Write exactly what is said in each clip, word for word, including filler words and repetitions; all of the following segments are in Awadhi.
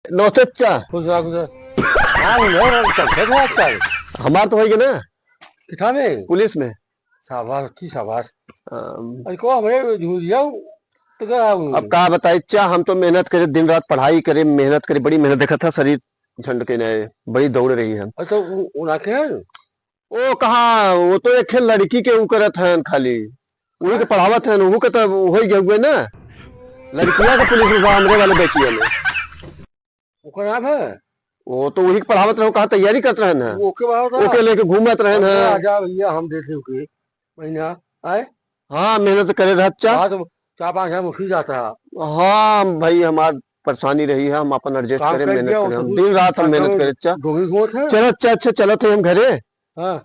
नमस्ते चचा। खुश रहा, खुश रहा। हाँ, उन्हें चलते थे आजकल। हमार तो होई गए ना। किथा में? पुलिस में। शाबाश, अच्छी शाबाश। अम, अरे को हमरे झूठ जाऊ, तो क्या हुआ? अब का बताई चचा, हम तो मेहनत करे, दिन रात पढ़ाई करे, मेहनत करे, बड़ी मेहनत, देखा था शरीर झंड के नहीं, बड़ी दौड़ रही है। अच्छा, वो, वो ना के है? ओ कहाँ, वो तो एक लड़की के ऊ करत हन खाली, वही के हाँ? पढ़ावत हन, वहू के तो हो गए हुए ना, लड़किया के पुलिस में बा, हमरे वाले बैचिया में। ओकर नाम है? वो तो वही के पढ़ावत रहो, कहाँ तैयारी करत रहन है, वो ओके बात है। ओके लेके घूमत रहन है। आजा भैया, हम देते ओके महीना आए। हाँ, मेहनत करे रहत चा। हाँ, तो चार पाँच हजार मुश्किल जाता है। हाँ भाई, हमार परेशानी रही है, हम अपन एडजस्ट काम करे, कर मेहनत दिया, करे, वो हम तो दिन रात हम मेहनत करे चा। डोंगी गोत है। चलत चा, अच्छा चलत है हम घरे। हाँ।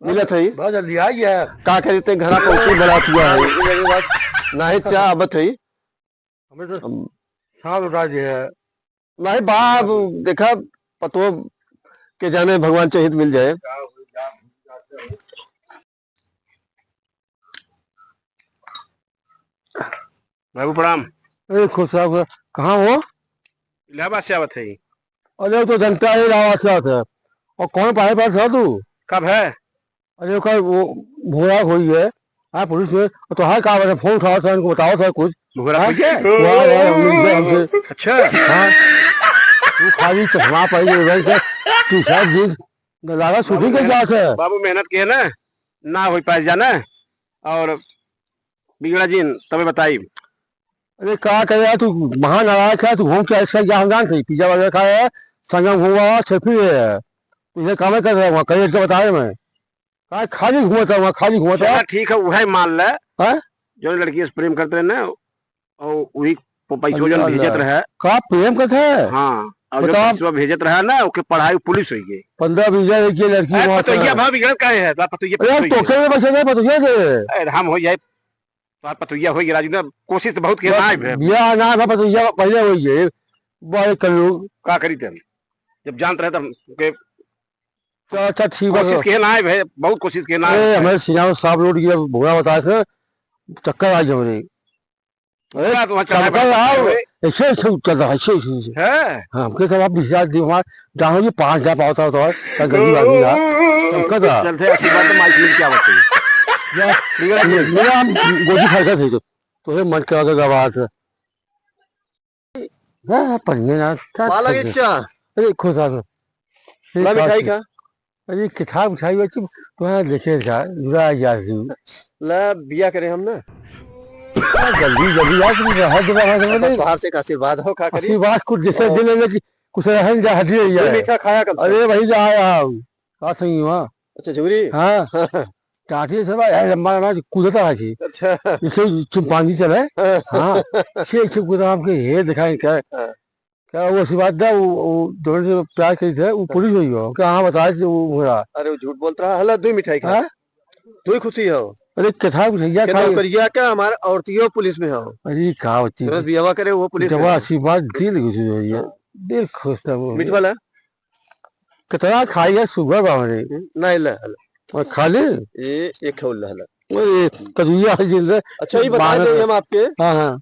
मिलत है। बहुत जल्दी आ गया है। का करी ते घरा पहुंची बरात हुआ है। हाँ, ये बात। नहीं चा, आबत है। हमें तो हम साँप उठा दिया है। नहीं बाप, देखा, पतो के जाने भगवान चाहित मिल जाए। बाबू प्रणाम। ए, खुश रहो, कहाँ हो? इलाहाबाद से आवत है। अरे, वो तो जनता है, इलाहाबाद से आवत है। और कौन पाए पास हो तू? कब है? अरे, ओकर वो भोरा होई है, हाँ, पुलिस में, तो हाँ, का बात है, फोन उठाओ सर, इनको बताओ सर कुछ। भोरा हाँ? होई है? वो आ रहा है, हम लोग इधर हमसे। अच्छा। हाँ। तू खाली चश्मा पाई है, भाई, के T-shirt, jeans, लागा बाबू शूटिंग के मेहनत, जात है। बाबू मेहनत के है ना, ना हो पाए जाना, और बिगड़ा जिन, तबे बताई। अरे, का करे यार, तू महानालायक है, तू घूम के ऐसा क्या हम जानते, पिज्जा बर्गर खाए है, संगम घूमा, सेल्फी ले है, तू ये काम कर रहा है, वहाँ कहीं इसको बताए मैं। का खाली घूमत रहा, खाली घूमत रहा। चला ठीक है, वही मान ले। हाँ? जो लड़की से प्रेम करते रहे ना, और वही प-, पैसो अरे जौन भेजत अल्लाह। रहे। का प्रेम करते हैं? हाँ, और जो बताओ। पैसवा भेजत रहा ना, ओके पढ़ाई पुलिस होई गई। पन्द्रह बीस हजार एक ये लड़की अरे, वहाँ पतोहिया से। भाव बिगड़त काहे है? तो पतोहिया अरे, पुलिस होई तो गई। के बस है, पतोहिया से। अरे, हम हो जाए, तो पतोहिया होई गई, राजू ना, कोशिश तो बहुत किया बस ना है। बिया ना था, पतोहिया पहले होई गई। बड़े कल्लू। का करी थे हम? जब जानत रहे तो हम के तो अच्छा, ठीक बा। कोशिश किए ना आए भाई, बहुत कोशिश किए ना आए ए, भाई। हमारे सियाव साहब रोड की अब भोला बताए से चक्कर आ गया हमरे। ए, भोला तो वहाँ चढ़ाई चक्कर बढ़ाई आओ, करते हुए। ऐसे, ऐसे उतर रहा, ऐसे, ऐसे, ऐसे। है? हाँ, हमके सब आप विश्वास दियो, हमारे जानो ये पाँच हजार पावता होता है, क्या गरीब आदमी रहा, चमका था। चलते आशीर्वाद तो माइक में क्या बताइए? या, बिगड़ा मेरा, नहीं। मेरा हम गोदी फरकत है तो, तो ये मन का अगर आवाज है। हाँ, पढ़ने ना, साथ माला खाइए। इच्छा। अरे, खुश रहो। ये ला का मिठाई चीज? खा। अरे, किताब उठाई हुई थी, तुम्हारा देखे जा, जुड़ा जा तू। ला, बिया करे हम ना। हाँ, जल्दी, जल्दी आ, तुम रहा जब वहाँ से अब बोले। बाहर से एक आशीर्वाद हो, का करी? आशीर्वाद कुछ जैसे हाँ। दे लेने की, कुछ रहन जा, हटी रही दो है। मीठा खाया कम से कम। अरे, वही जा आया हूँ। का सही हुआ? अच्छा, झुगरी? हाँ। टाटी से भाई, यार, लंबा लंबा कूदता है जी। अच्छा। जैसे चिंपांजी चले। हाँ। हाँ। छे छे कूदा हमके ये दिखाई क्या? हाँ। क्या वो सी बात था, वो, वो दोनों से प्यार करी थे, वो हाँ। पुलिस हुई हो। क्या हाँ बताए थे वो घोड़ा। अरे, वो झूठ बोलत रहा, हला, दुई मिठाई खा। हाँ? दुई खुशी हो। अरे, कथा भैया के खाई। नौकरिया का हमार औरतियो पुलिस में हो। अरे, का होती तुरंत है? बियावा करे, वो पुलिस में जब हो। आशीर्वाद दिल खुशी हो भैया। हाँ। दिल खुश था वो। मीठ वाला? कितना खाई है, सुगर बा हमरे। हम्म, नहीं, ले, ले। और खा ले? ये एक है, ले, ले। अरे, कजुआ है, जिन ले। अच्छा, ये बता मानत दें है। हम आपके। हाँ, हाँ।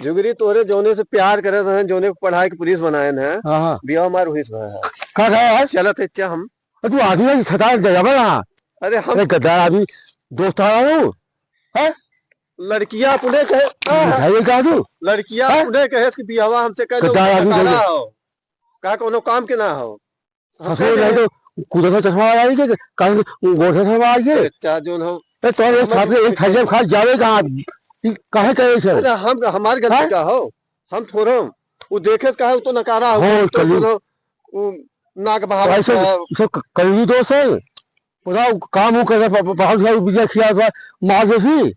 जुगरी तोरे जौने से प्यार करे रहे, जौने को पढ़ाई के पुलिस बनाए हैं। हाँ, हाँ। बियाह मार हुई है। का खाया है? चलत है, अच्छा, हम। अरे, तू आदमी है, सता दे, अब ना। अरे, हम अरे, गद्दार आदमी, दोस्त आ रहा हूँ। हैं? लड़किया अपने कहे, मिठाई लेके आ तू? लड़किया हैं? अपने कहे कि बियाहवा हमसे कर लो, गद्दार आदमी नकारा कहे। हो। का कोनो काम के ना हो। ससुर नहीं तो कुदरत से चश्मा लगा के, काहे से गोर से चश्मा लगा के? अरे चाचा जोन हो। ए, तो ये हम साथ में एक थरिया खा जावे कहाँ? ई काहे करे सर? अरे हम, हमार गलती हैं? का हो? हम थोड़ा, वो देखे का है, वो तो नकारा हो, हो, वो तो कलयुग। थोड़ा, वो नाक बहावत ऐसे है। सब क-, कलयुगी दोष है। पूरा काम वो करे, ब-, ब-, बहुत सारी बिजनेस किया हुआ, मार जैसी। का,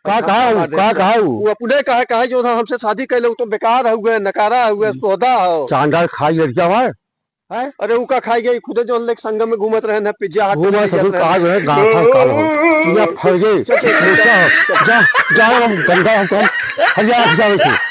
पैसा कहा कमा हूँ, दे का, रहे। कहा हूँ? वो अपने कहा, कहा जो ना हमसे शादी कर ले, वो तो बेकार हुए, नकारा हुए, हम्म। सोदा हो। चांडाल खाई लड़किया हमार, हैं? अरे, वो का खाई गई? खुदे जो लेके संगम में घूमत रहे ना, पिज्जा हट घूमा में सब लेके कहा जो है, गाँव था, काल हो। यहाँ फर गए, चल, चल, चल, गुस्सा हो। चल। जा, जा, हम गंदा, हम कौन? हट जा, हट जा वैसे।